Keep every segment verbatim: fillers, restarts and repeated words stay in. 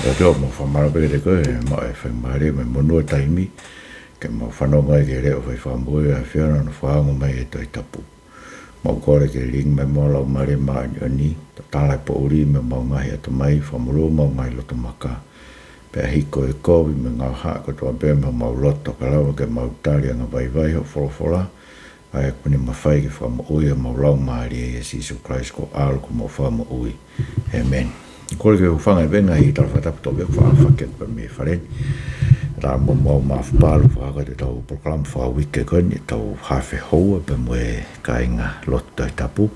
Tau toʻo mo fakamālō pē kiate koe, he ʻemau faingamālie mo e monū ʻo e taimi ke mau fanongo ai ki he leʻo fai fakamoʻui ʻa e ʻAfiona ʻoku fakaongo mai ʻi he Tohi Tapu. Mau kole ke lilingi mai ʻemau laumālie māʻoniʻoni, tatala e poʻuli mei homau ngaahi ʻatamai, fakamolū homau ngaahi loto maka, pea hiko e kovi mo e ngaahi haʻa kotoa pē mei homau loto, kae lava ke mau tali angavaivai hoʻo folofola, ʻa ia ʻoku ne mafai ke fakamoʻui homau laumālie, ʻia Sīsū Kalaisi ko ho ʻAlo ko homau Fakamoʻui. ʻĒmeni. Kole ke u hūfanga he ngaahi tala fakatapu kotoa pē ʻoku faʻa fakahoko pē mei he fale ni. Tau muʻomuʻa ʻo mafapalu fakahoko atu ʻetau polokalama fakauike ko eni, ʻetau haafe houa pea mo e kāinga lotu Tohi Tapu.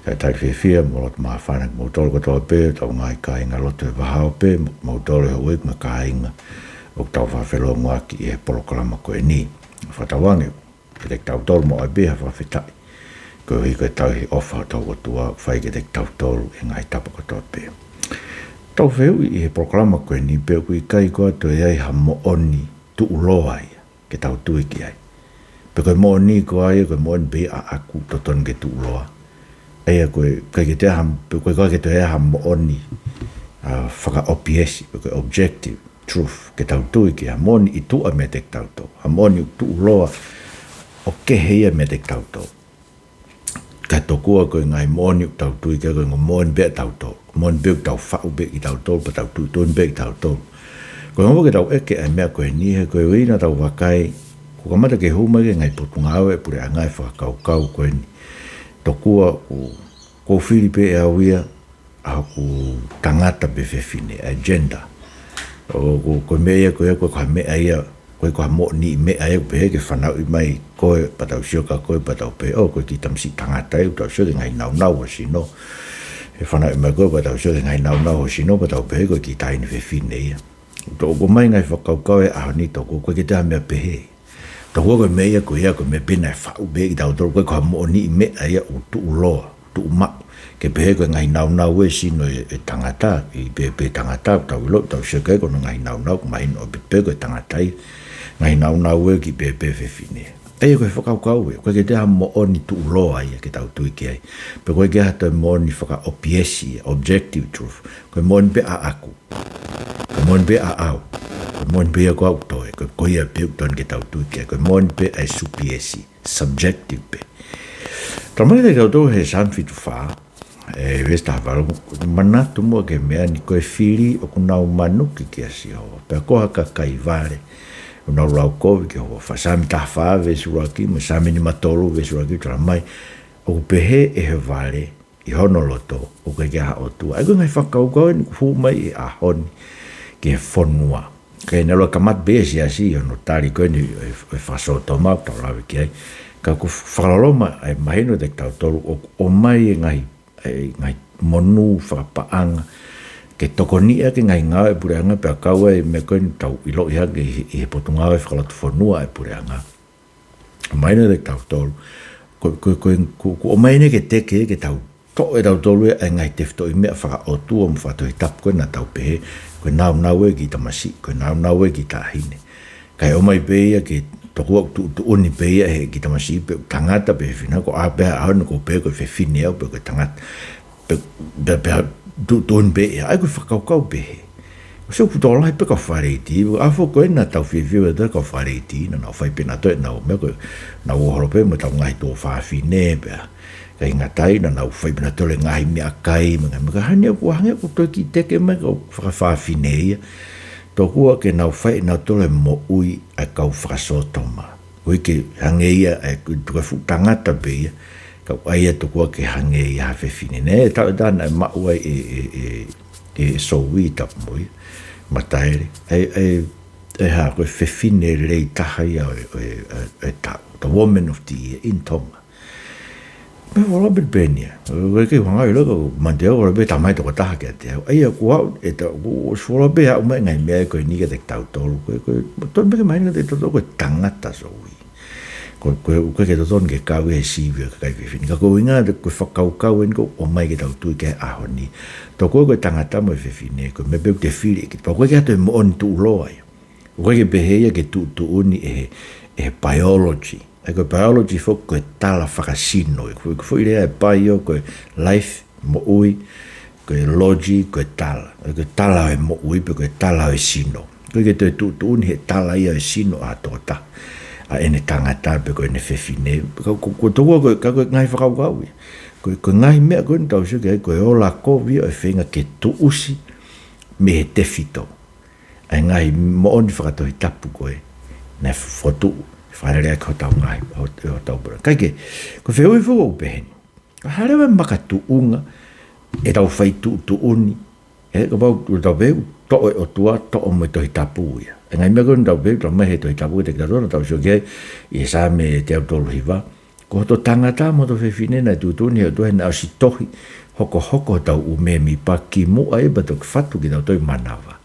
Kae talitali fiefia mo loto māfana kimoutolu kotoa pē, hotau ngaahi kāinga lotu he vahaope, mo kimoutolu he houʻeiki mo e kāinga ʻoku tau fakafelongoaki ʻi he polokalama ko eni. Fakatauange kiate kitautolu mo ʻai pē ha fakafetaʻi koeʻuhi ko e tauhi ʻofa hotau ʻOtua ʻoku fai kiate kitautolu ʻi he ngaahi tapa kotoa pē. Tau fehuʻi ʻi he polokalama ko eni pe ʻoku ʻikai ko ā toe ʻi ai ha moʻoni tuʻuloa ia ke tau tui ki ai. Pe ko e moʻoni ko ā ia, ko e moʻoni pē ʻaʻaku totonu ke tuʻuloa. ʻA ia ko e, ʻikai ke toe ʻi ai ha, pe ʻoku ʻikai ke toe ʻi ai ha moʻoni, ʻa, fakaʻopiesi, pe ko e objective truth, ke tau tui ki ha moʻoni ʻi tuʻa meiate kitautolu. Ha moʻoni ʻoku tuʻuloa ʻo kehe ia meiate kitautolu. Ka tokua ko e ngaahi moʻoni ʻoku tau tui ki ai, ko e ngaahi moʻoni pē ʻatautolu. Moʻoni pē ʻoku tau faʻu pē kitautolu, pea tau tuʻutuʻuni pē kitautolu. Ko e ʻuhinga ke tau ʻeke ʻa e meʻa ko eni he ko e ʻuhinga ʻetau vakai, kuo kamata ke hū mai ki he ngaahi potungāue ʻa e puleʻanga e fakakaukau ko eni. Tokua ʻoku, ʻoku ou fili pē ʻe au ia, ʻa hoku tangata pe fefine, ʻa e gender. ʻO ko, ko e meʻa ia, ko ia, ko e, ko ha meʻa ia, ko e, ko ha moʻoniʻi meʻa ia, ʻoku pehē ke fanauʻi mai koe, pea tau sio kia koe, pea tau pehē, ʻō, ko e kiʻi tamasiʻi tangata ia, ʻoku tau sio ki he ngaahi naunau ʻo e sino. ʻE fanauʻi mai koe, pea tau sio ki he ngaahi naunau ʻo e sino, pea tau pehē ko e kiʻi taʻahine fefine ia. ʻOku ʻomai ngaahi fakakaukau he ʻaho ni tokua, ʻoku ʻikai ke toe ʻi ai ha meʻa pehē. Tokua ko e meʻa ia ko ia, ko e meʻa pē naʻe faʻu pē kitautolu, ʻoku ʻikai ko ha moʻoniʻi meʻa ia ʻoku tuʻuloa, tuʻumaʻu. Ke pehē ko e ngaahi naunau ʻo e sino ʻo e, ʻo e tangata, ʻi pē, pē tangata, ʻoku tau ʻilo, tau sio ki ai ko hono ngaahi naunau, ʻoku mahino ʻaupito pē ko e tangata ia. Ngaahi naunau ʻo e kiʻi pē, pē fefine. ʻA ia ko e fakakaukau ia, ʻoku ʻikai ke toe ʻi ai ha moʻoni tuʻuloa ia ke tau tui ki ai. Pe ʻoku ʻikai ke ʻi ai ha toe moʻoni fakaʻopiesi ia, objective truth. Ko e moʻoni pē ʻaʻaku. Ko e moʻoni pē ʻaʻau. Ko e moʻoni pē ia ko au toe. Ko, ko ia pē ʻoku totonu ke tau tui ki ai. Ko e moʻoni pē ʻa e supiesi. Subjective pē. Talamai kiate kitautolu he Saame fitu fā, ʻi he veesi taha valu, manatu muʻa ki he meʻa ni, ko e fili ʻoku nau manuki kia Sihova. Pea ko ha kakai vale ʻoku nau lau kovi ki ho huafa. Saame taha fā veesi ʻuluaki, mo e Saame nima tolu veesi ʻuluaki, talamai, ʻoku pehē ʻe he vale ʻi hono loto, ʻoku ʻikai ke ʻi ai ha ʻOtua. ʻA ia ko e ngaahi fakakaukau eni ʻoku hū mai he ʻaho ni ki he fonua. Ka ʻi he ʻalu ʻo kamata pē ʻa e siasi ʻi hono tali ko eni ʻo e, ʻo e fakasōtoma ʻoku tau lave ki ai. Ka ʻoku fakaloloma ʻa e mahino kiate kitautolu ʻoku ʻomai e ngaahi, e ngaahi monū fakapaʻanga ke tokoniʻi ʻaki e ngaahi ngāue ʻa e puleʻanga pea kau ai e meʻa ko eni ʻoku tau ʻiloʻi hake ʻi he, ʻi he potungāue fakalotofonua ʻa e puleʻanga. Mahino kiate kitautolu. Ko, ko, ko, ko, ko ʻomai eni ke teke ke tau toʻo ʻe tautolu ia ʻa e ngaahi tefitoʻi meʻa fakaʻotua mo fakatohitapu ko ē naʻa tau pehē, ko e naunau ʻo e kiʻi tamasiʻi, ko e naunau ʻo e kiʻi taʻahine. Kae ʻomai pē ia ke tokua ʻoku tuʻutuʻuni pē ia ʻe he kiʻi tamasiʻi pe ʻoku tangata pe fefine, ko e ʻā pē ʻaho ni ʻoku ou pehē ko e fefine au pe ko e tangata. Pe, pe, pe tuʻutuʻuni pē ia, ʻa ia ko e fakakaukau pehē. ʻOsi ʻoku tokolahi pē kau faleiti, ʻa ia foki ko ē naʻa tau fiefia ʻi he kau faleiti, naʻa nau fai pē nautolu ʻenau meʻa ko ē, nau ō holo pē mo ʻetau ngaahi tuofāfine pea. Ka ʻi he ngata ai naʻa nau fai pē nautolu e ngaahi meʻakai, mo e ngaahi meʻa ka hangē ʻoku, hangē ʻoku toe kiʻi teke mai kau fakafāfine ia. Tokua ke nau fai ʻe nautolu e moʻui ʻa e kau fakasōtoma. ʻOku ʻikai ke hangē ia, ʻa e, ko e fuʻu tangata pē ia, ka ʻoku ʻai ia tokua ke hangē ia ha fefine. Nē, e taʻu ʻe taha naʻe maʻu ai ʻe, ʻe, ʻe, ʻe Soui Tapumui Mataele. ʻA e, ʻa e, ʻa e hā, ko e fefine lelei taha ia ʻo e, ʻo e, ʻo e, ʻo e taʻu. The Woman of the Year in Tonga. Meʻa fuoloa pē pehē ni ia. ʻOku ʻikai ke u hanga ʻo ʻilo ka ko Mataele fuoloa pē tamai tokotaha kiate au. ʻA ia ko au, ʻe ta, ko ʻosi fuoloa pē aʻu mai e ngaahi meʻa ko eni kiate kitautolu. Ko e, ko e, totonu pē ke mahino kiate kitautolu ko e tangata Soui. Ko, ko e, ʻoku ʻikai ke totonu ke kau ia he sivi ʻo e kakai fefine. Ka ko e ʻuhinga ko e fakakaukau eni ʻoku ʻomai ke tau tui ki ai he ʻaho ni. Tokua ko e tangata mo e fefine, ko e meʻa pē ʻoku te fili ʻe kitautolu. Pea ʻoku ʻikai ke ʻi ai ha toe moʻoni tuʻuloa ia. ʻOku ʻikai ke pehē ia ke tuʻutuʻuni ʻe he, ʻe he biology. ʻA ia ko e biology foki ko e tala fakasino. Ko e, ko e foʻi lea ʻa e bio ko e life, moʻui, Ko e logi, ko e tala. Ko e tala ʻo e moʻui, pe ko e tala ʻo e sino. ʻOku ʻikai ke toe tuʻutuʻuni he tala ia ʻo e sino ʻa e tokotaha, ʻa ʻene tangata, pe ko ʻene fefine. Ka ko, ko, ko e tokua ko e, ka ko e ngaahi fakakaukau ia. Ko, ko e ngaahi meʻa ko eni ʻoku tau sio ki ai, ko e ola kovi ʻo e feinga ke tuʻusi mei he tefito ʻa e ngaahi moʻoni fakatohitapu ko ē naʻe fokotuʻu, fakalele ʻaki hotau ngaahi, hot-, hotau pura. Kae kehe, ko e fehuʻi foki ʻoku pehē ni. Ka hā leva e makatuʻunga ʻetau fai tuʻutuʻuni, ē, kapau ʻoku tau pehē ʻoku toʻo ʻe he ʻOtua, toʻo mo e Tohi Tapu ia. ʻA e ngaahi meʻa ko eni ʻoku tau pehē, tau maʻu he Tohi Tapu, ʻoku tau sio ki ai ʻi he Saame teau tolu hiva. Ko hoto tangata mo hoto fefine naʻe tuʻutuʻuni ʻe he ʻOtua he naʻe ʻosi tohi hokohoko hotau ʻumēmipa kimuʻa ia pea toki fatu kitautolu ʻi manava.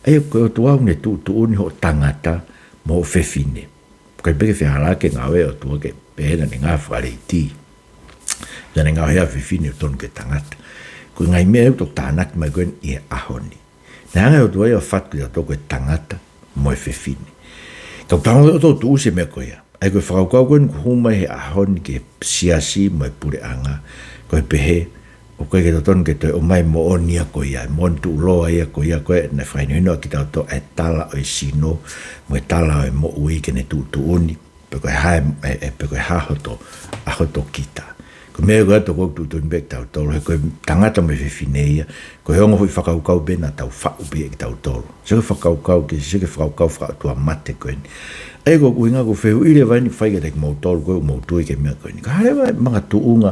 ʻA ia ko e ʻOtua ʻoku ne tuʻutuʻuni hoʻo tangata mo hoʻo fefine. ʻOku ʻikai pē ke fehālaaki e ngāue ʻa e ʻOtua ke pehē naʻa ne ngaohi ʻa Faleiti, naʻa ne ngaohi ʻa e fefine ʻoku tonu ke tangata. Ko e ngaahi meʻa ʻoku tau tānaki mai ko eni ʻi he ʻaho ni. Naʻe hanga ʻe he ʻOtua ia ʻo fatu kitautolu ko e tangata mo e fefine. Ka ʻoku tau ō ʻo tuʻusi e meʻa ko ia. ʻA ia ko e fakakaukau ko eni ʻoku hū mai he ʻaho ni ki he siasi mo e puleʻanga, ko e pehē, ʻoku ʻikai ke totonu ke toe ʻomai moʻoni ia ko ia, moʻoni tuʻuloa ia ko ia ko ē naʻe fakahinohino ʻaki kitautolu ʻa e tala ʻo e sino, mo e tala ʻo e moʻui ke ne tuʻutuʻuni pe ko e hā e, e, e, pe ko e hā hoto, ʻa hoto kita. Ko e meʻa ko ē ʻoku tuʻutuʻuni pē kitautolu, he ko e tangata mo e fefine ia, ko e ongo foʻi fakakaukau pē naʻa tau faʻu pē ia kitautolu. Sio ki he fakakaukau ke, sio ki he fakakaukau fakaʻotuamate ko eni. ʻA ia ko e ʻuhinga ko e fehuʻi leva eni ʻoku fai kiate kimoutolu ko ē ʻoku mou tui ki he meʻa ko eni. Ka hā leva e makatuʻunga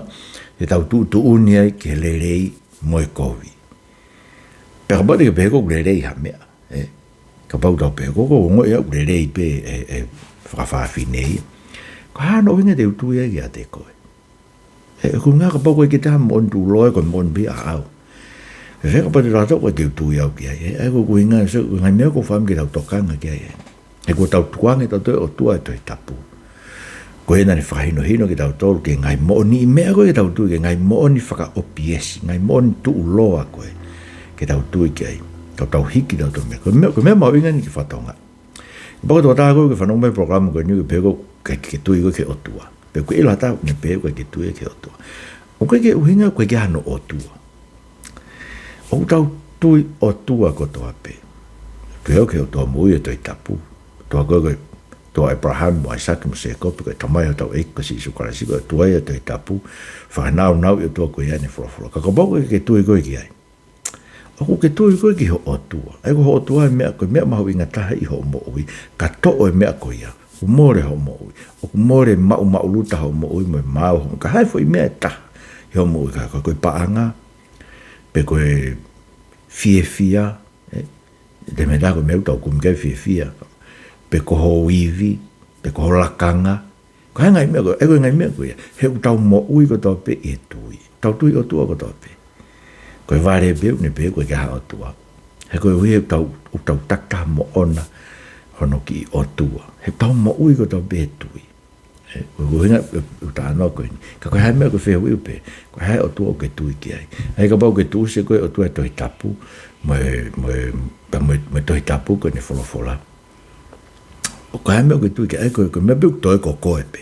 ʻetau tuʻutuʻuni ai ki he lelei mo e kovi. Pea kapau te ke pehē ʻoku lelei ha meʻa, ē? Kapau te ke pehē ʻoku, ʻoku ou ongoʻi ʻoku lelei pē e, e fakafefine ia. Ko e hā hono ʻuhinga te u tui ai kiate koe? Ē, ʻoku ngali kapau ʻoku ʻikai ke toe ʻi ai ha moʻoni tuʻuloa, ko e moʻoni pē ʻaʻau. Fēfē kapau te u tui au ki ai, ē? ʻA ia ko e ʻuhinga, sio, ko e ngaahi meʻa ʻoku ou fakaʻamu ke tau tokanga ki ai, ē? He ʻoku tau tukuange kitautolu ʻe he ʻOtua e Tohi Tapu. Ko ia naʻa ne fakahinohino kitautolu ki he ngaahi moʻoniʻi meʻa ko ē ke tau tui ki ai, ngaahi moʻoni fakaʻopiesi, ngaahi moʻoni tuʻuloa ko ē ke tau tui ki ai. Ka tau hiki kitautolu mei ai. Ko e meʻa, ko e meʻa mahuʻinga eni ki he fakatonga. Kapau ko e tokotaha ko ē ʻoku ke fanongo mai he polokalama ko eni ʻoku ke pehē ʻoku ʻikai ke ke tui koe ki he ʻOtua. Pe ʻoku ke ʻilo ha taha ʻoku ne pehē ʻoku ʻikai ke tui ia ki he ʻOtua. ʻOku ʻikai ke ʻuhinga ʻoku ʻikai ke ʻi ai hano ʻOtua. ʻOku tau tui ʻOtua kotoa pē. Tui au ki he ʻOtua moʻui ʻo e Tohi Tapu. ʻOtua ko ē, ko e ʻOtua ʻo ʻĒpalahame mo ʻAisake mo Sēkope, ko e Tamai ʻo hotau ʻEiki ko Sīsū Kalaisi, ko e ʻOtua ia ʻo e Tohi Tapu. Fakanāunauʻi ʻOtua ko ia ʻene folofola. Ka kapau ʻoku ʻikai ke ke tui koe ki ai, ʻoku ke tui koe ki ho ʻOtua. ʻA ia ko ho ʻOtua e meʻa, ko e meʻa mahuʻinga taha ʻi hoʻo moʻui. Ka toʻo e meʻa ko ia, ʻoku mole hoʻo moʻui. ʻOku mole maʻumaʻuluta hoʻo moʻui mo e maau hoʻo, ka ʻi ai ha foʻi meʻa ʻe taha ʻi hoʻo moʻui, ka ko e, ko e paʻanga, pe ko e fiefia, ē? Te meta ko e meʻa ʻoku tau kumi ki ai e fiefia. Pe ko ho ivi, pe ko ho lakanga. Ko e ngaahi meʻa ko ē, ē, ko e ngaahi meʻa ko ia. He ʻoku tau moʻui kotoa pē ʻi he tui. Tau tui ʻOtua kotoa pē. Ko e vale pē ʻoku ne pehē ʻoku ʻikai ke ʻi ai ha ʻOtua. He koeʻuhi he ʻoku tau, ʻoku tau takitaha moʻona hono kiʻi ʻOtua. He ʻoku tau moʻui kotoa pē he tui. Ē, ko e ʻuhinga, ē, ʻoku ou talanoa ko eni. Ka ko e hā e meʻa ko e fehuʻi ʻoku pehē, ko e hā e ʻOtua ʻoku ke tui ki ai? ʻA ia kapau ʻoku ke tuʻusi ʻe koe e ʻOtua e Tohi Tapu, mo e, mo e, pea mo e, mo e Tohi Tapu ko ʻene folofola. ʻOku ʻi ai ha meʻa ʻoku ke tui ki ai, ko e, ko e meʻa pē ʻoku toe ko koe pē.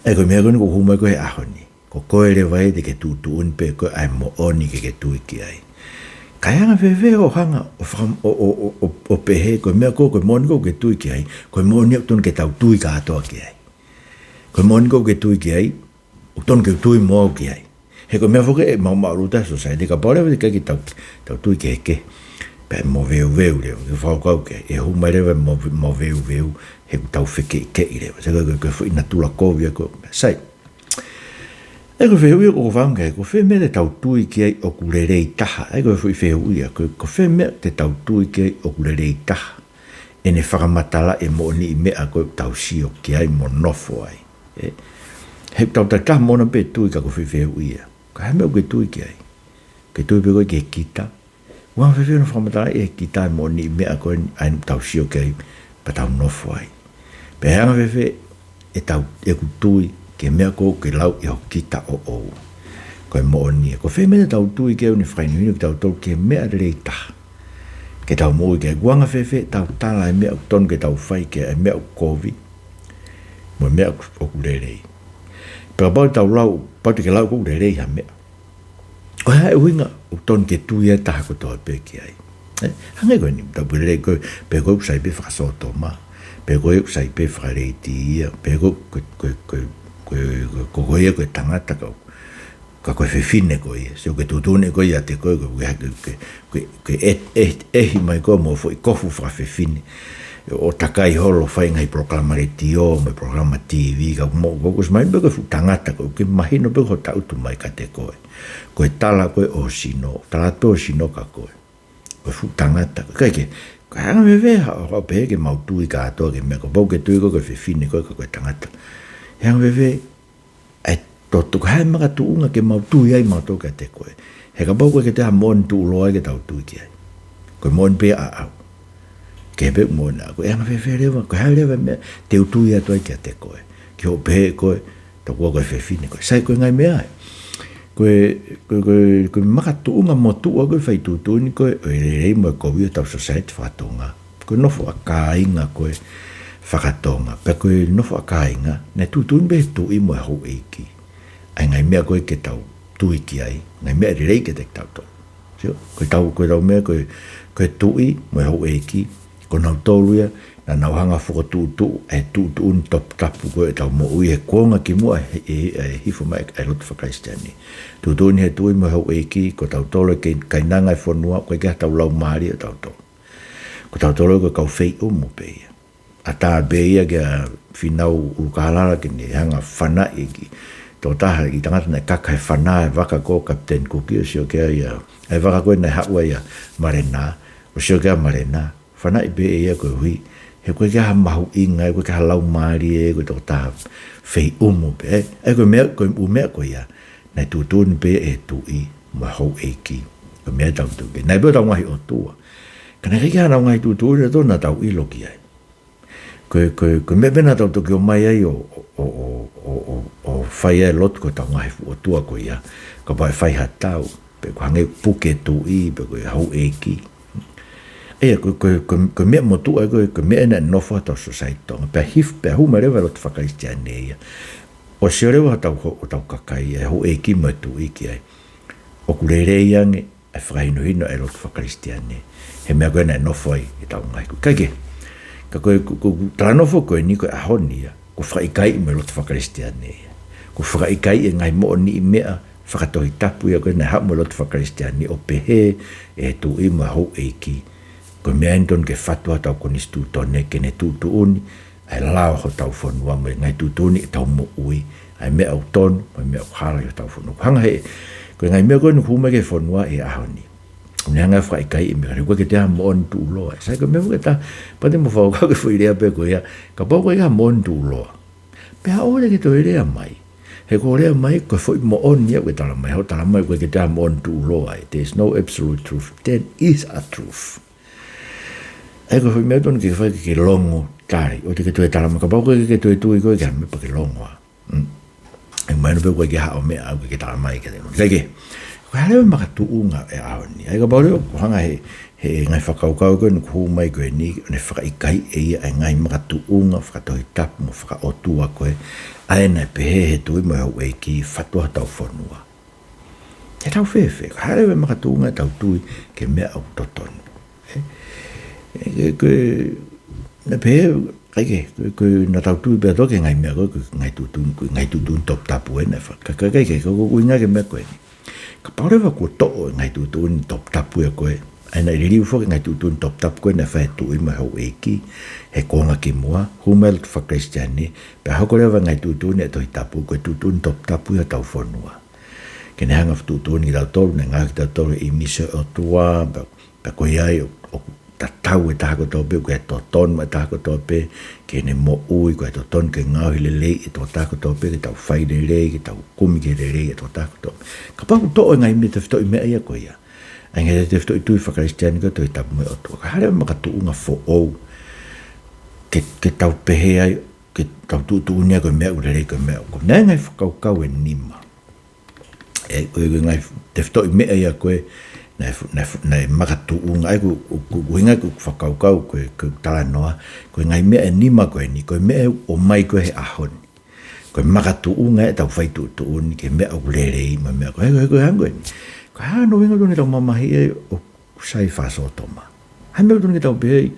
ʻA ia ko e meʻa ko eni ʻoku hū mai ko ē he ʻaho ni. Ko koe leva ia te ke tuʻutuʻuni pē ʻe koe ʻa e moʻoni ke ke tui ki ai. Kae anga fēfē hoʻo hanga ʻo faka-, ʻo, ʻo, ʻo, ʻo, ʻo pehē ko e meʻa ko ē, ko e moʻoni ko ē ʻoku ke tui ki ai, ko e moʻoni ʻoku tonu ke tau tui kātoa ki ai. Ko e moʻoni ko ē ʻoku ke tui ki ai, ʻoku tonu ke u tui mo au ki ai. He ko e meʻa foki ʻe maʻumaʻuluta e society, kapau leva ʻe ʻikai ke tau, tau tui ki he kehe. Pea ʻe moveuveu leva, ke fakakaukau ki ai, ʻe hū mai leva e move-, moveuveu, he ʻoku tau fekeʻikeʻi leva. Sai, ko e, ko e, ko e foʻi natula kovi ia ko ē. Sai. ʻA ia ko e fehuʻi ʻoku ou fakaʻamu ki ai, ko fē meʻa te tau tui ki ai ʻoku lelei taha? ʻA ia ko e foʻi fehuʻi ia, ko, ko fē meʻa te tau tui ki ai ʻoku lelei taha? ʻEne fakamatalaʻi e moʻoniʻi meʻa ko ē ʻoku tau sio ki ai mo nofo ai. Ē? He ʻoku tau takitaha moʻona pē tui ka ko e foʻi fehuʻi ia. Ka ko e hā e meʻa ʻoku ke tui ki ai? ʻOku ke tui pē koe ki he kita? ʻOku anga fēfē hono fakamatalaʻi ʻe he kita e moʻoniʻi meʻa ko eni ʻoku tau sio ki ai, pea tau nofo ai? Pea ʻe anga fēfē ʻetau, ʻeku tui ki he meʻa ko ē ʻoku ke lau ʻi ho kita ʻoʻou? Ko e moʻoni ia. Ko fē meʻa te tau tui ki ai ʻoku ne fakahinohino kitautolu ki he meʻa lelei taha ke tau moʻui ki ai? ʻOku anga fēfē ʻetau tala e meʻa ʻoku tonu ke tau fai ki ai, e meʻa ʻoku kovi, mo e meʻa ʻoku, ʻoku lelei? Pea kapau te tau lau, kapau te ke lau ʻoku lelei ha meʻa, Ko e hā e ʻuhinga ʻoku totonu ke tui ai e taha kotoa pē ki ai? Ē, hangē ko eni, tau pehē lelei ko e, pe ko e ʻoku sai pē fakasōtoma, pe ko e ʻoku sai pē fakaleiti ia, pe ko, ko, ko, ko, ko, ko, ko, ko ia ko e tangata ka, ka ko e fefine ko ia. Sio, ke tuʻutuʻuni koe ʻiate koe, ko, ko, ko, ko, ko e, ʻe, ʻe, ʻehi mai koe mo e foʻi kofu fakafefine. ʻO takai holo fai e ngaahi polokalama letiō, mo e polokalama T V, ka mo, ko, ko, ʻosi mahino pē ko e fuʻu tangata koe, ke mahino pē ko e taʻutu mai kiate koe. Ko e tala koe ʻo e sino, tala atu ʻo e sino kia koe. Ko e fuʻu tangata, ʻikai ke, ko e anga veve ha, ha pehē ke mau tui kātoa ki he meʻa, kapau ʻoku ke tui koe ko e fefine koe ka ko e tangata. He anga veve, ʻe totonu, ko e hā e makatuʻunga ke mau tui ai mautolu kiate koe? He kapau ʻoku ʻikai ke toe ʻi ai ha moʻoni tuʻuloa ai ke tau tui ki ai. Ko e moʻoni pē ʻaʻau. Ke pē moʻoni ʻaʻau. Ko e anga veve leva, ko e hā leva e meʻa te u tui atu ai kiate koe? Ke u pehē koe, tokua ko e fefine koe. Sai, ko e ngaahi meʻa ia. Ko e, ko e, ko e, ko e makatuʻunga motuʻa ko e fai tuʻutuʻuni ko e, ʻo e lelei mo e kovi ʻo ʻetau society faka-Tonga. Ko e nofo ʻa kāinga ko e faka-Tonga. Pea ko e nofo ʻa kāinga, naʻe tuʻutuʻuni pē ʻe he tuʻi mo e houʻeiki ʻa e ngaahi meʻa ko ē ke tau tui ki ai, ngaahi meʻa lelei kiate kitautolu. Sio, ko ʻetau, ko ʻetau meʻa ko e, ko e tuʻi mo e houʻeiki, ko nautolu ia naʻa nau hanga ʻo fokotuʻutuʻu e tuʻutuʻuni toputapu ko ē ʻetau moʻui he kuonga kimuʻa he, he, he hifo mai ʻa e lotu faka-Kalisitiane. Tuʻutuʻuni ʻe he tuʻi mo e houʻeiki, ko tautolu e kei-, kainanga e fonua, ʻoku ʻikai ke ʻi ai haʻatau laumālie ʻo tautolu. Ko tautolu ko e kau feiʻumu pē ia. ʻAtā pē ia kia Fīnau ʻUlukālala ke ne hanga ʻo fanaʻi e kiʻi tokotaha, e kiʻi tangata naʻe kaka he fana e vaka ko Kapiteni Kuki, ʻo sio ki ai ia. ʻA e vaka ko ē naʻe haʻu ai ʻa Malena, ʻo sio ki ai ʻa Malena, fanaʻi pē ia koeʻuhi he ʻoku ʻikai ke ʻi ai ha mahuʻinga, ʻoku ʻikai ke ʻi ai ha laumālie, ko e tokotaha feiʻumu pē. ʻA ia ko e meʻa, ko e ʻū meʻa ko ia naʻe tuʻutuʻuni pē ʻe he tuʻi mo e houʻeiki. Ko e meʻa ʻoku tau tui ki ai. Naʻe pehē ʻetau ngaahi ʻotua. Ka naʻe ʻikai ke ʻi ai haʻanau ngaahi tuʻutuʻuni ʻe totonu naʻa tau ʻilo ki ai. Ko e, ko e, ko e meʻa pē naʻa tau toki ō mai ai ʻo, ʻo, ʻo fai ai e lotu ko ʻetau ngaahi fuʻu ʻotua ko ia. Kapau ʻe fai ha tau, pe ʻoku hangē ʻoku puke e tuʻi, pe ko e houʻeiki. ʻA ia, ko e, ko e, ko e, ko e meʻa motuʻa ia ko e, ko e meʻa naʻe nofo ai hotau society Tonga. Pea hif-, pea hū mai leva e lotu faka-Kalisitiane ia. ʻO sio leva hotau ho-, hotau kakai, e houʻeiki mo e tuʻi ki ai. ʻOku lelei ange ʻa e fakahinohino ʻa e lotu faka-Kalisitiane he meʻa ko ē naʻe nofo ai ʻetau ngaahi kupu. Kae kehe, ka ko e, ko, ko, ko e talanoa ko eni ko e ʻaho ni ia, ʻoku fakaʻikaiʻi mo e lotu faka-Kalisitiane ia. ʻOku fakaʻikaiʻi e ngaahi moʻoniʻi meʻa fakatohitapu ia ko ē naʻe haʻu mo e lotu faka-Kalisitiane ʻo pehē ʻe he tuʻi mo e houʻeiki, ko e meʻa eni ʻoku totonu ke fatu ai hotau konisitūtone ke ne tuʻutuʻuni ʻa e lao hotau fonua mo e ngaahi tuʻutuʻuni ʻetau moʻui, ʻa e meʻa ʻoku totonu mo e meʻa ʻoku hala ʻi hotau fonua. Hanga he, ko e ngaahi meʻa ko eni ʻoku hū mai ki he fonua he ʻaho ni, ʻoku ne hanga ʻo fakaʻikaiʻi e meʻa, he ʻoku ʻikai ke toe ʻi ai ha moʻoni tuʻuloa. Sai, ko e meʻa ʻoku ke tā, pea te mou fakakaukau ki he foʻi lea pē ko ia, kapau ʻoku ʻikai ke ʻi ai ha moʻoni tuʻuloa, pea ʻoua te ke toe lea mai. He ko hoʻo lea mai, ko e foʻi moʻoni ia ʻoku ke tala mai, hoʻo tala mai ʻoku ʻikai ke toe ʻi ai ha moʻoni tuʻuloa ai. There is no absolute truth. That is a truth. ʻA ia ko e foʻi meʻa ʻoku totonu ke fai ke ke longo tali, ʻoua te ke toe tala mai, kapau ʻoku ʻikai ke toe tui koe ki ha meʻa pea ke longo ā. Mm. ʻE mahino pē ʻoku ʻikai ke ʻi ai haʻo meʻa ʻoku ke tala mai kiate kinautolu. Kae kehe, ko e hā leva e makatuʻunga e ʻaho ni? ʻA ia kapau leva ʻoku hanga he, he ngaahi fakakaukau ko eni ʻoku hū mai ko eni, ʻo ne fakaʻikaiʻi ʻe ia ʻa e ngaahi makatuʻunga fakatohitapu mo fakaʻotua ko ē, ʻa ē naʻe pehē ʻe he tuʻi mo e houʻeiki, fatu ai hotau fonua. Te tau fēfē? Ko e hā leva e makatuʻunga ʻetau tui ki he meʻa ʻoku totonu? Ē? Ē, ko e, naʻe pehē, kae kehe, ko e, ko e, naʻa tau tui pē ʻa tautolu ki he ngaahi meʻa ko ē, ko e ngaahi tuʻutuʻuni, ko e ngaahi tuʻutuʻuni toputapu ē naʻe fa-, ka, ka, kae kehe, ko, ko, ko e ʻuhinga ki he meʻa ko eni. Kapau leva kuo toʻo e ngaahi tuʻutuʻuni toputapu ia ko ē, ʻa ia naʻe liliu foki e ngaahi tuʻutuʻuni toputapu ko ē naʻe fai ʻe he tuʻi mo e houʻeiki he kuonga kimuʻa, hū mai e lotu faka-Kalisitiane, pea hoko leva e ngaahi tuʻutuʻuni ʻa e Tohi Tapu ko e tuʻutuʻuni toputapu ia hotau fonua. Ke ne hanga ʻo tuʻutuʻuni kitautolu, ne ngaohi kitautolu ʻe he ʻīmisi ʻo e ʻOtua, pea, pea ko ia ai ʻo, ʻoku tatau e taha kotoa pē, ʻoku ʻi ai e totonu e taha kotoa pē ki heʻene moʻui, ʻoku ʻi ai e totonu ke ngaohi lelei e tokotaha kotoa pē, ke tau fai lelei, ke tau kumi ki he lelei e tokotaha kotoa pē. Kapau ʻoku toʻo e ngaahi meʻa, tefitoʻi meʻa ia ko ia, ʻa e ngaahi tefitoʻi tui faka-Kalisitiane ko e Tohi Tapu mo e ʻOtua, ko e hā leva e makatuʻunga foʻou ke, ke tau pehē ai, ke tau tuʻutuʻuni ai ko e meʻa ʻoku lelei, ko e meʻa ʻoku, ko e ngaahi fakakaukau ʻe nima. Ē, ko e, ko e ngaahi tefitoʻi meʻa ia ko ē naʻe, naʻe, naʻe makatuʻunga ai, ko, ko, ko e ʻuhinga ʻeku fakakaukau ko e, ko e talanoa, ko e ngaahi meʻa ʻe nima ko eni, ko e meʻa ʻoku ʻomai ko ē he ʻaho ni. Ko e makatuʻunga ʻetau fai tuʻutuʻuni ki he meʻa ʻoku lelei mo e meʻa ko ē, ko e, ko e, ko e hangē ko eni. Ka hā hono ʻuhinga ʻoku tonu ke tau mamahiʻi ai ʻoku sai fakasōtoma? Hā e meʻa ʻoku tonu ke tau pehē ai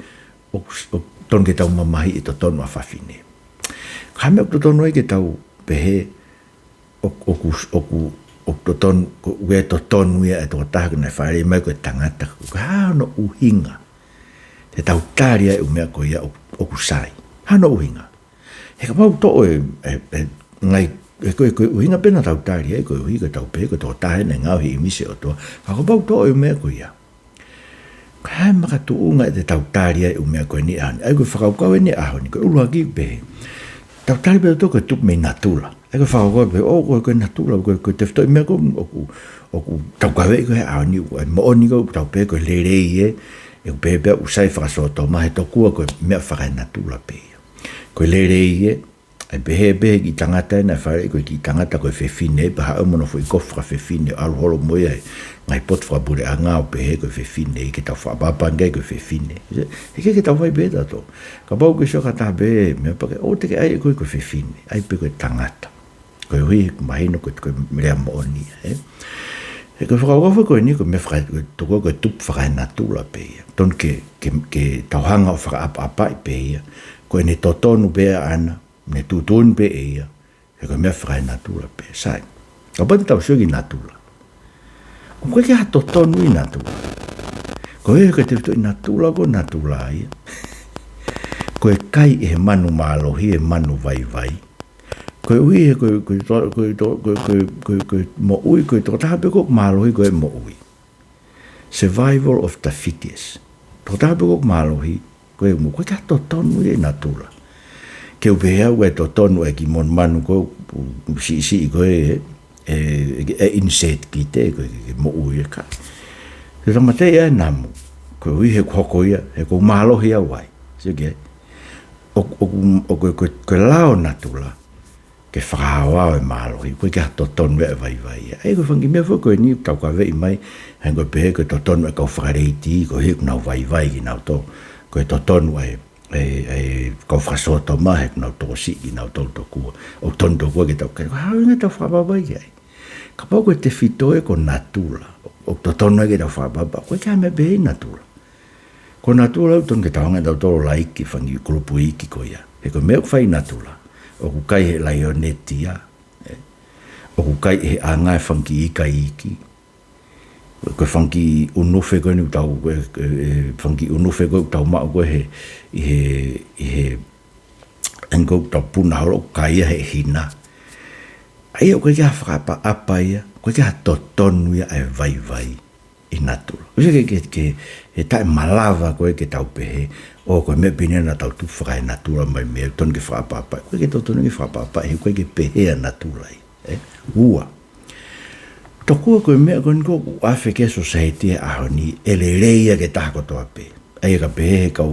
ʻoku, ʻoku tonu ke tau mamahiʻi e totonu ʻa fafine? Ka hā e meʻa ʻoku totonu ai ke tau pehē ʻoku, ʻoku, ʻoku, ʻoku totonu, ko e totonu ia ʻa e tokotaha naʻe fāʻeleʻi mai ko e tangata? Ka hā hono ʻuhinga te tau tali ai e ʻū meʻa ko ia ʻoku, ʻoku sai? Hā hono ʻuhinga? He kapau ʻoku toʻo e, e, e, ngaahi, he ko e, ko e ʻuhinga pē naʻa tau tali ai, koeʻuhi ko ʻetau pehē ko e tokotaha eni naʻe ngaohi ʻe he ʻīmisi ʻo e ʻOtua. Ka kapau ʻoku toʻo e ʻū meʻa ko ia, ka hā e makatuʻunga te tau tali ai e ʻū meʻa ko eni he ʻaho ni? ʻA ia ko e fakakaukau eni he ʻaho ni, ko e ʻuluaki pē, tau tali pē ʻe tautolu ko e tupu mei natula. ʻA ia ko e fakakaukau pē, ʻo, ko e, ko e natula, ko e, ko e tefitoʻi meʻa ko ē ʻoku, ʻoku tau kaveʻi ko ē he ʻaho ni, ko e moʻoni ko ē ʻoku tau pehē ko e lelei ē, ʻoku pehē pē ʻoku sai fakasōtoma he tokua ko e meʻa fakaenatula pē ia. Ko e lelei ē, ʻa ia pehē pē ʻe he kiʻi tangata ē naʻe fāʻeleʻi ko e kiʻi tangata ko e fefine, pea haʻu mo hono foʻi kofu fakafefine, ʻalu holo mo ia he ngaahi potu fakapuleʻanga ʻo pehē ko e fefine, ʻikai ke tau fakaʻapaʻapaʻi ange ko e fefine. He ʻikai ke tau fai pehē tautolu. Kapau ʻoku ke sio ki ha taha pē, meʻa pē ke, ʻoku te ke ʻai ʻe koe ko e fefine, ʻai pē ko e tangata. Koeʻuhi ʻoku mahino ko e, ko e lea moʻoni ia, ē? He ko e fakakaukau ko eni ko e meʻa faka-, ko e tokua ko e tupu fakaenatula pē ia. Tonu ke, ke, ke tau hanga ʻo fakaʻapaʻapaʻi pē ia. Ko ʻene totonu pē ʻaʻana, ʻene tuʻutuʻuni pē ʻe ia, he ko e meʻa fakaenatula pē. Sai. Kapau te tau sio ki natula, ʻoku ʻikai ke ʻi ai ha totonu ʻi natula. Ko e, ko e tefitoʻi natula, ko natula ia, ko e kai ʻe he manu mālohi e manu vaivai. Koeʻuhi he ko e, ko e to-, ko e to-, ko e, ko e, ko e, ko e moʻui, ko e tokotaha pē ʻoku mālohi ko e moʻui. Survival of the fittest. Tokotaha pē ʻoku mālohi, ko e mo-, ʻoku ʻikai ke ʻi ai ha totonu ia ʻi natula. Ke u pehē au ko e totonu ʻa e kiʻi monumanu ko ē, siʻisiʻi ko ē, e, e, e insect ki te, ko e, ke moʻui ʻe ka. Te tāmateʻi ʻa e namu, koeʻuhi he ʻoku hoko ia, he ʻoku mālohi au ai. Sio ki ai. ʻO, ʻo, ʻo, ko e, ko e, ko e lao natula ke fakahaohaoa e mālohi, ʻoku ʻikai ke ʻi ai ha totonu ia ʻe vaivai ia. ʻA ia ko e fanga kiʻi meʻa foki ko eni ʻoku tau kaveʻi mai, he ko e pehē ko e totonu ʻa e kau fakaleiti, koeʻuhi ʻoku nau vaivai kinautolu. Ko e totonu ʻa e, e, e kau fakasōtoma he ʻoku nau tokosiʻi kinautolu tokua. ʻOku tonu tokua ke tau, ka hā e ʻuhinga te tau fakaʻapaʻapaʻi ki ai? Kapau ko e tefito ē ko natula, ʻoku totonu ai ke tau fakaʻapaʻapaʻi, ʻoku ʻikai ke ʻi ai ha meʻa pehē ʻi natula. Ko natula ʻoku tonu ke tau hanga ʻe tautolu ʻo laiki e fanga kiʻi kulupu iiki ko ia. He ko e meʻa ʻoku fai ʻi natula, ʻoku kai ʻe he laionetia, ē? ʻOku kai ʻe he anga e fanga kiʻi ika iiki. Ko e fanga kiʻi ʻunufe ko eni ʻoku tau, ko e, e, e fanga kiʻi ʻunufe ko ē ʻoku tau maʻu ko ē he, ʻi he, ʻi he, ʻa eni ko ē ʻoku tau puna holo ʻoku kai ia ʻe he hina. ʻA ia ʻoku ʻikai ke ʻi ai ha fakaʻapaʻapa ia, ʻoku ʻikai ke ʻi ai ha totonu ia ʻa e vaivai ʻi natula. ʻOsi ke, ke, ke, he taʻemalava ko ē ke tau pehē, ʻo ko e meʻa pē eni naʻa tau tupu fakaenatula mai mei ai, tonu ke fakaʻapaʻapaʻi. ʻOku ʻikai ke totonu ke fakaʻapaʻapaʻi, he ʻoku ʻikai ke pehē ʻa natula ia, ē? Ua. Tokua ko e meʻa ko eni ʻoku ʻafe ki ai e society he ʻaho ni, ʻe lelei ia ki he taha kotoa pē. ʻA ia ka pehē he kau,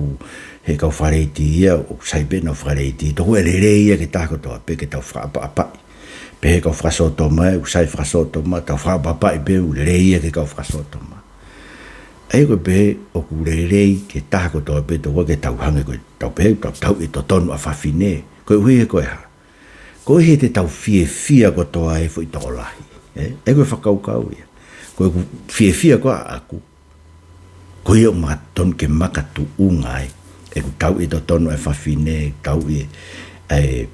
he kau fakaleiti ia, ʻoku sai pē ʻenau fakaleiti, tokua ʻe lelei ia ki he taha kotoa pē ke tau fakaʻapaʻapaʻi. Pehē kau fakasōtoma ē, ʻoku sai fakasōtoma, tau fakaʻapaʻapaʻi pē, ʻoku lelei ia ki he kau fakasōtoma. ʻA ia ko e pehē ʻoku lelei ki he taha kotoa pē, tokua ke tau hanga ko ē, tau pehē, tau, tau ʻi he totonu ʻa fafine, koeʻuhi he ko e hā? Koeʻuhi he te tau fiefia kotoa he foʻi tokolahi. Ē? ʻA ia ko e fakakaukau ia. Ko ʻeku fiefia ko ē ʻaʻaku, ko ia ʻoku ma-, tonu ke makatuʻunga ai ʻeku tauʻi e totonu ʻa e fafine, tauʻi e, e,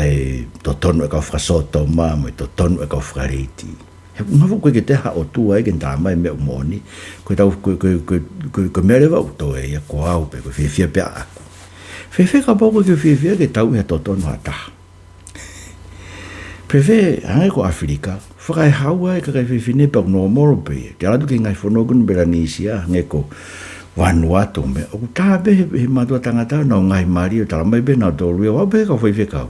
e totonu ʻa e kau fakasōtoma, mo e totonu ʻa e kau fakaleiti. He ʻoku ʻikai ke toe ʻi ai ha ʻOtua ia ke ne talamai e meʻa ʻoku moʻoni. Ko ʻetau, ko, ko, ko, ko, ko e meʻa leva ʻoku toe ia ko au pē, ko e fiefia pē ʻaʻaku. Fēfē kapau ʻoku ʻikai ke fiefia ke tauʻi ha totonu ha taha? Fēfē, hangē ko ʻAfilika, fakaehaua e kakai fefine pea ʻoku nōmolo pē ia. Te u ʻalu atu ki he ngaahi fonua ko eni Melanisia, hangē ko Vanuatu mo e meʻa, ʻoku tā pē he, he mātuʻa tangata ʻenau ngaahi mali ʻo talamai pē ʻe nautolu ia, ʻoku ʻi ai pē kau faifekau.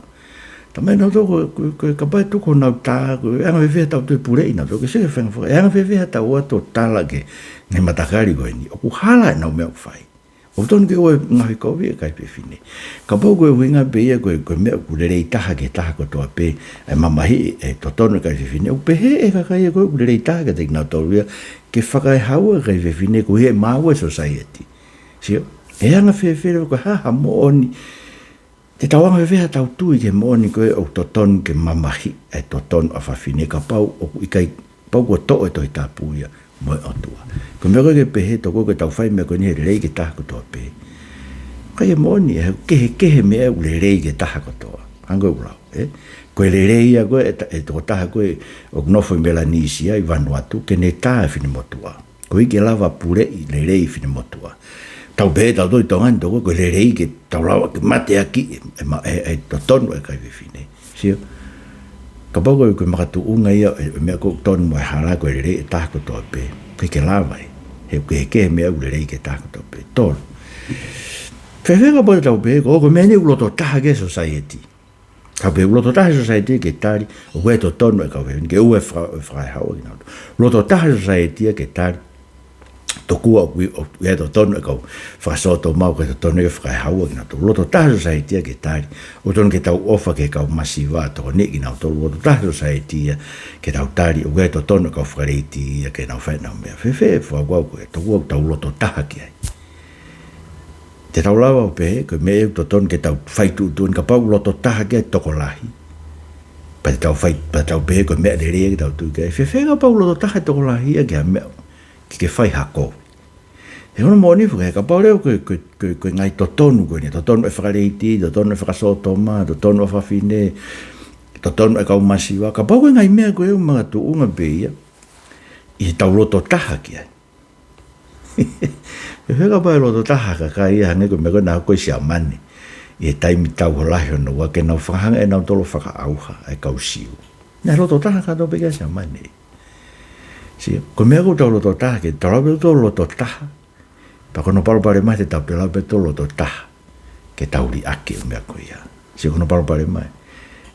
Talamai ʻe nautolu ko, ko, ko e kapau ʻe tuku honau tā, ko e anga fēfē haʻatau toe puleʻi nautolu, ke seke fenga faka-, ʻe anga fēfē haʻatau ō atu ʻo tala ki he ngaahi matakali ko eni. ʻOku hala ʻenau meʻa ʻoku fai. ʻOku tonu ke ʻoua ʻe ngaohikoviʻi e kakai fefine. Kapau ko e ʻuhinga pē ia ko e, ko e meʻa ʻoku lelei taha ki he taha kotoa pē, ʻa e mamahiʻi e totonu e kakai fefine, ʻoku pehē ʻe he kakai ia ko ē ʻoku lelei taha kiate kinautolu ia, ke fakaehaua e kakai fefine koeʻuhi ʻe maua e society. Sio, ʻe anga fēfē leva, ko e hā ha moʻoni, te tau anga fēfē haʻatau tui ki he moʻoni ko ē ʻoku totonu ke mamahiʻi e totonu ʻa fafine kapau ʻoku ʻikai Pau kuo toʻo e Tohi Tapu ia mo e ʻOtua. Ko e meʻa ko ē ke pehē tokua ke tau fai e meʻa ko eni he lelei ki he taha kotoa pē. ʻIkai ke moʻoni, he kehekehe e meʻa ʻoku lelei ki he taha kotoa. Hangē ko ʻeku lau, ē? Ko e lelei ia ko ē, e ta-, e tokotaha ko ē ʻoku nofo ʻi Melanisia, ʻi Vanuatu, ke ne tā e finemotuʻa. Koeʻuhi ke lava puleʻi lelei e finemotuʻa. Tau pehē ʻe tautolu ʻi Tonga ni tokua ko e lelei ke tau lava ke mateakiʻi e, e ma-, e, e totonu e kakai fefine. Sio? Kapau ko e, ko e makatuʻunga ia e, e meʻa ʻoku totonu mo e hala ko e lelei e taha kotoa pē. ʻIkai ke lava ia. He ʻoku kehekehe e meʻa ʻoku lelei ki he taha kotoa pē. Tolu. Fēfē kapau te tau pehē, ko, ko e meʻa ni ʻoku loto taha ki ai e society. Kapau ʻoku loto taha e society ke tali, ʻoku ʻi ai e totonu e kau fefine, ke ʻoua ʻe faka-, fakaehaua kinautolu. Loto taha e society ke tali, tokua ʻoku ʻi-, ʻoku ʻi ai e totonu e kau fakasōtoma, ʻoku ʻi ai e totonu ke fakaehaua kinautolu. Loto taha e society ke tali, ʻoku totonu ke tau ʻofa ki he kau masiva, tokoniʻi kinautolu. Loto taha e society ke tau tali, ʻoku ʻi ai e totonu e kau fakaleiti ia ke nau fai ʻenau meʻa. Fēfē, fakakaukau ko ē, tokua ʻoku tau loto taha ki ai. Te tau lava ʻo pehē, ko e meʻa ʻoku totonu ke tau fai tuʻutuʻuni, kapau ʻoku loto taha ki ai e tokolahi. Pea te tau fai, pea tau pehē, ko e meʻa lelei ia ke tau tui ki ai. Fēfē kapau ʻoku loto taha e tokolahi ia ki ha meʻa, ke, ke fai ha kovi. He ko hono moʻoni foki, kapau leva ko e, ko e, ko e, ko e ngaahi totonu ko eni, totonu e fakaleiti, totonu e fakasōtoma, totonu e fafine, totonu e kau masiva, kapau ko e ngaahi meʻa ko ē ʻoku makatuʻunga pē ia ʻi heʻetau loto taha ki ai. He kapau ʻe loto taha e kakai ia hangē ko e meʻa ko ē naʻe hoko ʻi Siamane ʻi he taimi Tau Lahi Hono Ua ke nau fakahanga ʻenautolu ʻo fakaʻauha e kau Siu. Naʻe loto taha kātoa pē ki ai Siamane. Sio, ko e meʻa ʻoku tau loto taha ki ai, tau lava pē ʻo loto taha. Pea ko hono palopalema te tau toe lava pē ʻo loto taha ke tau liʻaki e meʻa ko ia. Sio, ko hono palopalema ē.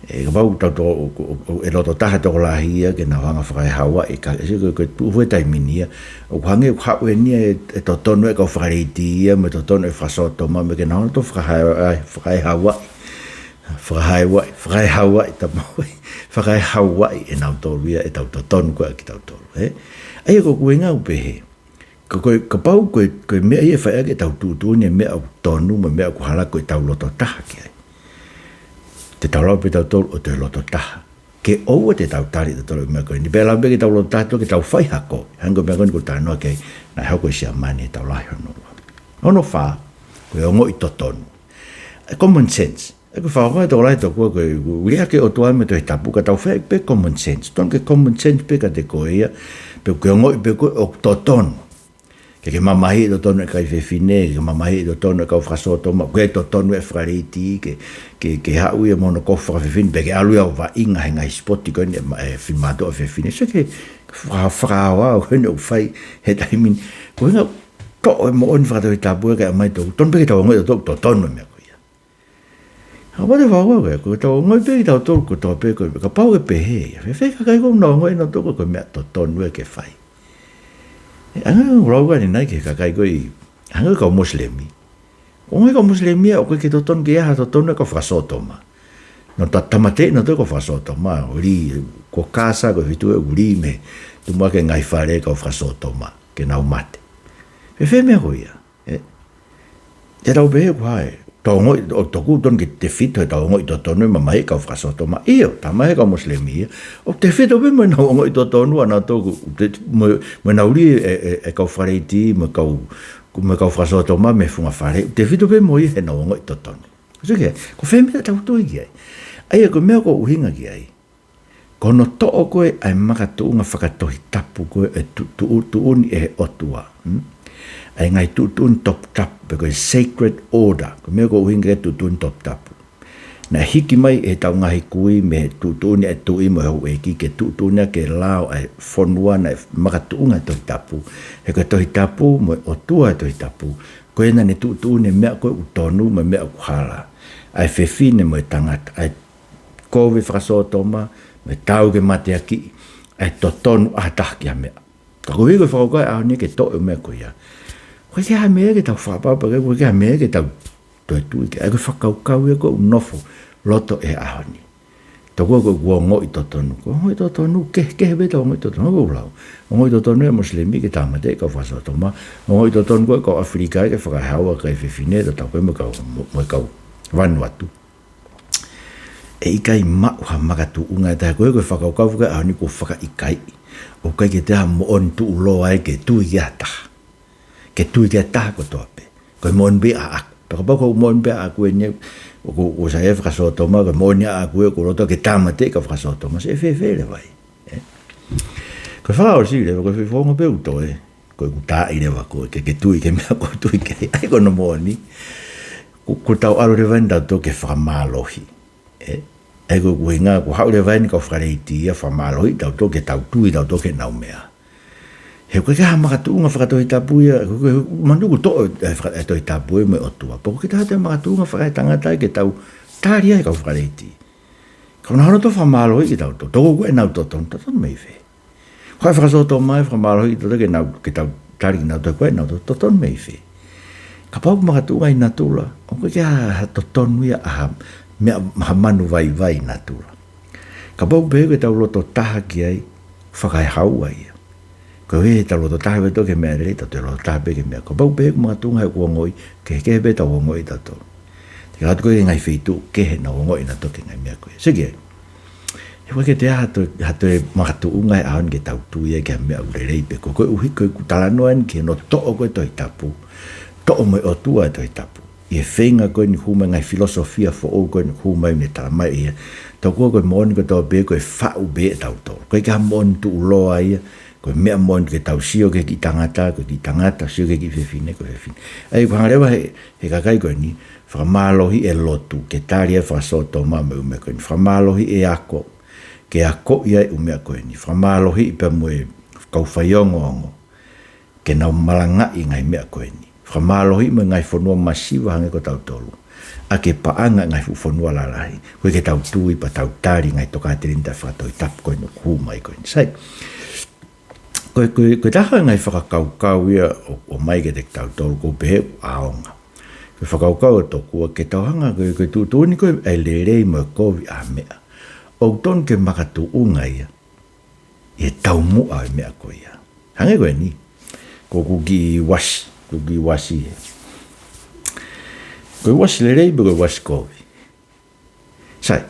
Ē, kapau ʻoku tau to-, ʻo, ʻo, ʻo, ʻe loto taha e tokolahi ia ke nau hanga ʻo fakaehaua e ka-, sio, ko e, ko e tuʻu he taimi ni ia, ʻoku hangē ʻoku haʻu eni e, e totonu e kau fakaleiti ia, mo e totonu e fakasōtoma, mo e ke nau hanga ʻo toe fakaehaua, fakaehaua, fakaehaua, fakaehaua, tamaui, fakaehaua ʻenautolu ia ʻetau totonu ko ē kitautolu, ē? ʻA ia ko ʻeku ʻuhinga ʻoku pehē, ka ko e, kapau ko e, ko e meʻa ia ʻe fai ʻaki ʻetau tuʻutuʻuni e meʻa ʻoku tonu mo e meʻa ʻoku hala ko ʻetau loto taha ki ai. Te tau lava pē tautolu ʻo toe loto taha. Ke ʻoua te tau tali tautolu e meʻa ko eni. Pea lava pē ke tau loto taha atu ke tau fai ha kovi. Hangē ko e meʻa ko eni ʻoku ou talanoa ki ai, naʻe hoko ʻi Siamane Tau Lahi Hono Ua. Hono fā, ko e ongoʻi totonu. E common sense. ʻA ia ko e fakaʻuhinga tokolahi tokua ko e, ʻoku liʻaki e ʻOtua mei he Tohi Tapu ka tau fai pē common sense. Tonu ke common sense pē kiate koe ia, pe ko e ongoʻi pē ko ē ʻoku totonu. Ke ke mamahiʻi e totonu e kakai fefine, ke ke mamahiʻi e totonu e kau fakasōtoma, ko e totonu e fakaleiti, ke, ke, ke haʻu ia mo hono kofu fakafefine, pe ke ʻalu ia ʻo vaʻinga he ngaahi sipoti ko eni e ma-, e finemātuʻa fefine. Sio, ke faka-, fakaʻauha ko eni ʻoku fai he taimi ni. Ko e ʻuhinga toʻo e moʻoni faka-Tohi Tapu ia ke ʻomai ʻo tonu pē ke tau ongoʻi ʻe tautolu ʻoku totonu e meʻa ko ia. Kapau te fakakaukau ko ē, ko ʻetau ongoʻi pē kitautolu kotoa pē ko ē, kapau ʻe pehē ia, fēfē e kakai ko ē ʻoku nau ongoʻi ʻenautolu ko e meʻa totonu ia ke fai. Ē, hangē ko ʻeku lau ko eni ʻanenai ki he kakai ko ē, hangē ko e kau Mosilemi. ʻOku ongoʻi e kau Mosilemi ia ʻoku ʻikai ke totonu ke ʻi ai ha totonu e kau fakasōtoma. Nau ta-, tāmateʻi ʻenautolu e kau fakasōtoma, ʻo lī, ko Kasa ko e feituʻu ʻoku lī mei he tumuʻaki e ngaahi fale e kau fakasōtoma, ke nau mate. Fēfē e meʻa ko ia? Ē, te tau pehē ko hai, tau ongoʻi, ʻoku totonu ke tefito ʻetau ongoʻi totonu e mamahiʻi e kau fakasōtoma. ʻIo, talamai ʻe he kau Mosilemi ia, ʻoku tefito pē mo ʻenau ongoʻi totonu ʻanautolu, te-, mo, mo ʻenau lī e, e, e kau fakaleiti, mo e kau, mo e kau fakasōtoma mei he funga fale. Tefito pē mo ia heʻenau ongoʻi totonu. Sio ki ai, ko fē e meʻa te tau tui ki ai? ʻA ia ko e meʻa ʻoku ou ʻuhinga ki ai, ko hono toʻo ko ē ʻa e makatuʻunga faka-Tohi Tapu ko ē ʻe tu-, tuʻu-, tuʻutuʻuni ʻe he ʻOtua. Hmm? ʻA e ngaahi tuʻutuʻuni toputapu, pe ko e sacred order. Ko e meʻa ʻoku ou ʻuhinga ki ai e tuʻutuʻuni toputapu. Naʻe hiki mai ʻe heʻetau ngaahi kui mei he tuʻutuʻuni ʻa e tuʻi mo e houʻeiki ke tuʻutuʻuni ʻaki e lao ʻa e fonua naʻe makatuʻunga he Tohi Tapu. He ko e Tohi Tapu mo e ʻOtua ʻo e Tohi Tapu, ko ia naʻa ne tuʻutuʻuni e meʻa ko ē ʻoku tonu mo e meʻa ʻoku hala. ʻA e fefine mo e tangata, ʻa e kovi fakasōtoma, mo e taau ke mateakiʻi, ʻa e totonu ʻa ha taha ki ha meʻa. Ka koeʻuhi ko e fakakaukau ʻa e ʻaho ni ke toʻo e meʻa ko ia, ʻoku ʻikai ke ʻi ai ha meʻa ke tau fakapapauʻi, ʻoku ʻikai ke ʻi ai ha meʻa ke tau toe tui ki ai. ʻA ia ko e fakakaukau ia ʻoku nofo loto he ʻaho ni. Tokua ko ʻeku ongoʻi totonu. Ko e ongoʻi totonu, kehekehe pē ʻetau ongoʻi totonu, ko ʻeku lau. Ongoʻi totonu e Mosilemi ke tāmateʻi e kau fakasōtoma. Ongoʻi totonu ko ē e kau ʻAfilika ke fakaehaua e kakai fefine, tatau pē mo e kau, mo, mo e kau Vanuatu. ʻE ʻikai maʻu ha makatuʻunga ʻe taha, ko e, ko e fakakaukau foki ʻa e ʻaho ni kuo fakaʻikaiʻi. ʻOku ʻikai ke toe ʻi ai ha moʻoni tuʻuloa ai ke tui ki ha taha. Ke tui ki ha taha kotoa pē. Ko e moʻoni pē ʻaʻaku. Pea kapau ko e moʻoni pē ʻaʻaku eni, ʻoku, ʻoku sai e fakasōtoma, ko e moʻoni ʻaʻaku ē, ʻoku ou loto ke tāmateʻi e kau fakasōtoma, sai, ʻe fēfē leva ia? Ē? Ko e fakaʻosi leva, ko e foʻi founga pē ʻoku toe, ko ʻeku taaʻi leva koe ke, ke tui ki he meʻa ʻoku ou tui ki ai. ʻA ia ko hono moʻoni, kuo, kuo tau ʻalu leva eni tautolu ke fakamālohi. Ē? ʻA ia ko e ʻuhinga, kuo haʻu leva eni e kau fakaleiti ia ʻo fakamālohiʻi tautolu ke tau tui tautolu ki heʻenau meʻa. He ʻoku ʻikai ke ʻi ai ha makatuʻunga fakatohitapu ia, ko, ko, manatuʻi ʻoku toʻo e, e faka-, e Tohi Tapu ia mei he ʻOtua. Pea ʻoku ʻikai ke toe ʻi ai ha toe makatuʻunga fakaetangata ia ke tau tali ai e kau fakaleiti. Ka ʻoku nau hanga ʻo fakamālohiʻi kitautolu. Tokua ko ʻenau totonu, totonu mei fē? Ko e fakasōtoma ʻe fakamālohiʻi kitautolu ke nau, ke tau tali kinautolu ko ʻenau to-, totonu mei fē? Kapau ʻoku makatuʻunga ʻi natula, ʻoku ʻikai ke ʻi ai ha totonu ia ʻa ha meʻa, ha manu vaivai ʻi natula. Kapau pē ʻoku tau loto taha ki ai, fakaehaua ia. Ko e ʻuhi he ʻetau loto taha pē tautolu ki he meʻa lelei, tautolu loto taha pē ki he meʻa. Kapau pē ʻoku makatuʻunga ʻi heʻeku ongoʻi, kehekehe pē ʻetau ongoʻi tautolu. Te u ʻalu atu ko ē ki he ngaahi feituʻu kehe naʻa nau ongoʻi nautolu ki he ngaahi meʻa ko ē. Sio ki ai. He ʻoku ʻikai ke toe ʻi ai ha toe, ha toe makatuʻunga he ʻaho ni ke tau tui ai ki ha meʻa ʻoku lelei pe kovi, koeʻuhi ko ʻeku talanoa eni ki hono toʻo ko ē e Tohi Tapu. Toʻo mei he ʻOtua e Tohi Tapu. ʻI he feinga ko eni ʻoku hū mai e ngaahi filosofia foʻou ko eni ʻoku hū mai ʻo ne talamai ʻe ia, tokua ko e moʻoni kotoa pē ko e faʻu pē ʻe tautolu. ʻOku ʻikai ke ʻi ai ha moʻoni tuʻuloa ia, ko e meʻa moʻoni ke tau sio ki he kiʻi tangata, ko e kiʻi tangata, sio ki he kiʻi fefine, ko e fefine. ʻA ia ʻoku hanga leva he, he kakai ko eni, fakamālohiʻi e lotu, ke tali e fakasōtoma mo e ʻū meʻa ko eni. Fakamālohiʻi e ako, ke akoʻi ai e ʻū meʻa ko eni. Fakamālohiʻi pea mo e kau faiongoongo, ke nau malangaʻi e ngaahi meʻa ko eni. Fakamālohiʻi mo e ngaahi fonua masiva hangē ko tautolu. ʻA e paʻanga e ngaahi fuʻu fonua lalahi. ʻOku ʻikai ke tau tui pea tau tali e ngaahi tokāteline taʻefakatohitapu ko eni ʻoku hū mai ko eni. Sai. Ko e, ko e, ko e taha e ngaahi fakakaukau ia ʻo, ʻomai kiate kitautolu ʻoku ou pehē ʻoku ʻaonga. Ko e fakakaukau ʻoku tokua ke tau hanga, ko e, ko e tuʻutuʻuni ko ē ʻa e lelei mo e kovi ʻa e meʻa, ʻoku totonu ke makatuʻunga ia ʻi he taumuʻa e meʻa ko ia. Hangē ko eni, ko ʻeku kiʻi uasi, ko ʻeku kiʻi uasi ē. Ko e uasi lelei pe ko e uasi kovi? Sai,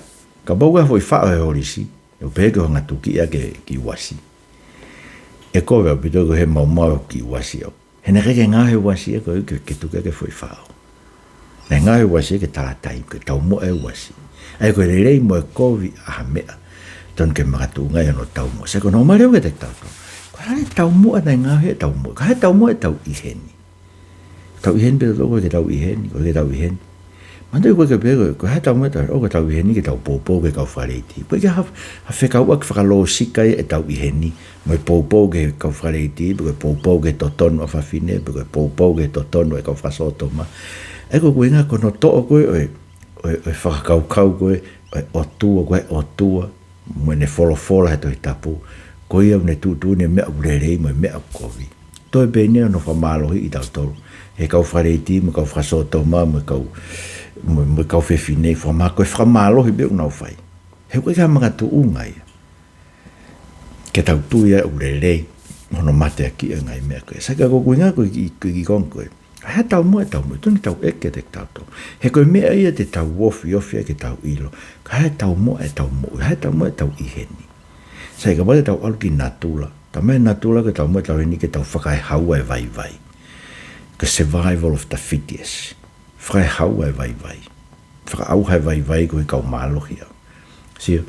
kapau ko e foʻi faʻo ʻe he holisi, ʻoku ou pehē ke u hanga ʻo tuki ʻaki e kiʻi uasi. ʻE kovi ʻaupito ko e maumau e kiʻi uasi au. He naʻe ʻikai ke ngaohi e uasi ia ko ē ke, ke tuki ʻaki e foʻi faʻo. Naʻe ngaohi e uasi ia ke tala taimi, ke taumuʻa e uasi. ʻA ia ko e lelei mo e kovi ʻa e meʻa, totonu ke makatuʻunga ai hono taumuʻa. Sai, ko hono ʻomai leva kiate kitautolu, ko e hā e taumuʻa naʻe ngaohi ai e taumuʻa? Ko e hā e taumuʻa ʻetau ʻi heni? Tau ʻi heni pē tautolu, ʻoku ʻikai ke tau ʻi heni, ʻoku ʻikai ke tau ʻi heni. Manatuʻi ʻoku ʻikai ke pehē ko e, ko e hā e taumuʻa ʻetau, ʻoku tau ʻi heni ke tau poupou ki he kau fakaleiti. ʻOku ʻikai ke ʻi ai ha, ha fekauʻaki fakalōsika ia ʻetau ʻi heni mo e poupou ki he kau fakaleiti, pe ko e poupou ki he totonu ʻa fafine, pe ko e poupou ki he totonu e kau fakasōtoma. ʻA ia ko e ʻuhinga ko hono toʻo ko ē ʻo e, ʻo e, ʻo e fakakaukau ko ē ʻo e ʻOtua, ko e ʻOtua mo ʻene folofola he Tohi Tapu, ko ia ʻoku ne tuʻutuʻuni e meʻa ʻoku lelei mo e meʻa ʻoku kovi. Toe pē eni hono fakamālohiʻi kitautolu ʻe he kau fakaleiti mo e kau fakasōtoma mo e kau, mo, mo e kau fefine, fakamā-, ko e fakamālohi pē ʻoku nau fai. He ʻoku ʻikai ke ʻi ai ha makatuʻunga ia ke tau tui ai ʻoku lelei hono mateakiʻi e ngaahi meʻa ko ē. Sai, ka ko e ʻuhinga ko e kiʻi, ko e kiʻi konga ko ē, ko e hā e taumuʻa ʻetau moʻui? Totonu ke tau ʻeke kiate kitautolu. He ko e meʻa ia te tau ofiofi ai ke tau ʻilo, ko e hā e taumuʻa ʻetau moʻui, hā e taumuʻa ʻetau ʻi heni. Sai, kapau te tau ʻalu ki natula, talamai ʻe natula ko e taumuʻa ʻetau ʻi heni ke tau fakaehaua e vaivai. Ko e survival of the fittest. Fakaehaua e vaivai. Fakaʻauha e vaivai ko e kau mālohi au. Sio,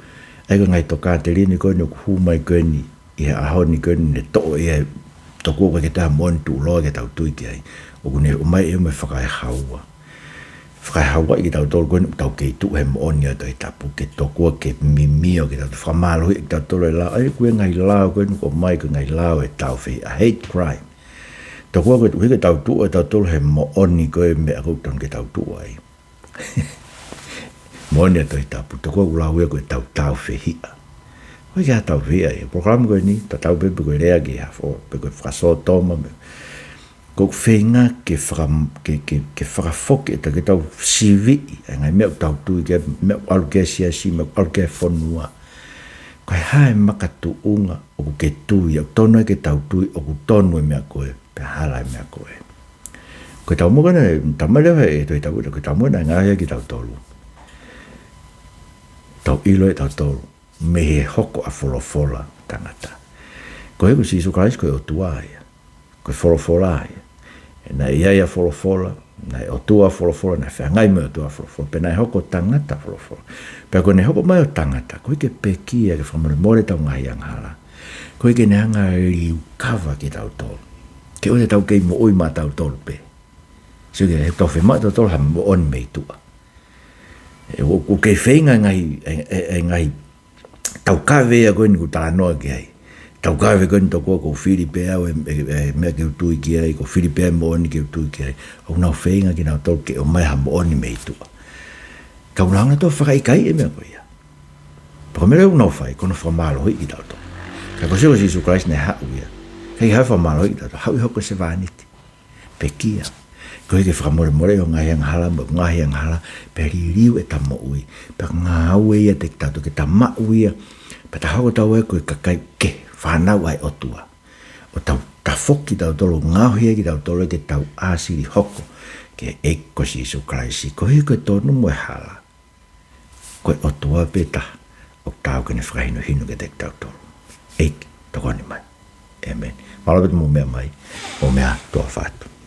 ʻa ia ko e ngaahi tokāteline ko eni ʻoku hū mai ko eni ʻi he ʻaho ni ko eni, ne toʻo ia, tokua ʻoku ʻikai ke toe ʻi ai ha moʻoni tuʻuloa ke tau tui ki ai. ʻOku ne ʻomai ia mo e fakaehaua. Fakaehauaʻi kitautolu ko eni ʻoku tau kei tuʻu he moʻoni ʻo e Tohi Tapu, ke tokua ke mimio kitautolu, fakamālohiʻi kitautolu ʻe he lao. ʻA ia ko e ngaahi lao ko eni ʻoku ʻomai ko e ngaahi lao ʻo e tāufehiʻa, hate crime. Tokua ko e ʻuhi ke tau tuʻu ʻe tautolu he moʻoni ko e meʻa ʻoku totonu ke tau tuʻu ai. Moʻoni e Tohi Tapu, tokua ʻoku lau ia ko e tau tāufehiʻa. ʻOku ʻikai ke tāufehiʻa ia. Polokalama ko eni, tatau pē pe ko e lea ki he hafo, pe ko e fakasōtoma, pe ko e feinga ke faka-, ke, ke, ke fakafoki ʻetau, ke tau siviʻi ʻa e ngaahi meʻa ʻoku tau tui ki ai, meʻa ʻoku ʻalu ki ai e siasi, meʻa ʻoku ʻalu ki ai e fonua. Ko e hā e makatuʻunga ʻoku ke tui, ʻoku totonu ai ke tau tui ʻoku tonu e meʻa ko ē, pea hala e meʻa ko ē. Ko e taumuʻa ko ena, talamai leva ʻe he Tohi Tapu, ko e taumuʻa naʻe ngaohi ai kitautolu. Tau ʻilo ʻe tautolu mei he hoko ʻa e folofola tangata. Koeʻuhi ko Sīsū Kalaisi ko e ʻOtua ia. Ko e Folofola ia. Naʻe ʻi ai ʻa Folofola, naʻe ʻOtua Folofola, naʻe feangai mo e ʻOtua Folofola, pea naʻe hoko ʻo tangata Folofola. Pea ko ʻene hoko mai ʻo tangata, koeʻuhi ke pekia, ke fakamolemole ʻetau ngaahi angahala. Koeʻuhi ke ne hanga ʻo liliu kava kitautolu. Ke ʻoua te tau kei moʻui maʻatautolu pē. Sio ki he tau fiemaʻu ʻe tautolu ha moʻoni mei tuʻa. ʻE, ʻoku, ʻoku kei feinga e ngaahi, e, e, e ngaahi taukave ia ko eni ʻoku talanoa ki ai. Taukave ko eni tokua ʻoku ou fili pē au e, e, e meʻa ke u tui ki ai, ʻoku ou fili pē au e moʻoni ke u tui ki ai. ʻOku nau feinga kinautolu ke ʻomai ha moʻoni mei tuʻa. Ka ʻoku nau hanga ʻo fakaʻikaiʻi e meʻa ko ia. Pea ko e meʻa leva ʻoku nau fai, ko hono fakamālohiʻi kitautolu. Ka ko Sīsū, Sīsū Kalaisi naʻe haʻu ia. ʻIkai ke haʻu ʻo fakamālohiʻi kitautolu, haʻu ʻo hoko ko e sevāniti. Pekia. Koeʻuhi ke fakamolemoleʻi hoʻo ngaahi angahala mo ʻeku ngaahi angahala, pea liliu ʻeta moʻui. Pea ngāue ia kiate kitautolu ke ta maʻu ia. Pea ta hoko ʻo tau ʻai ko e kakai kehe, fānau ʻa e ʻOtua. ʻO tau tafoki kitautolu, ngaohi ai kitautolu ke tau ʻāsili hoko ki he ʻEiki ko Sīsū Kalaisi. Koeʻuhi ko e tonu mo e hala, ko e ʻOtua pē taha ʻoku taau ke ne fakahinohino kiate kitautolu. ʻEiki, tokoni mai. ʻĒmeni. Mālō ʻaupito hoʻomou meʻa mai, hoʻomou meʻa, tuʻa ʻofa atu.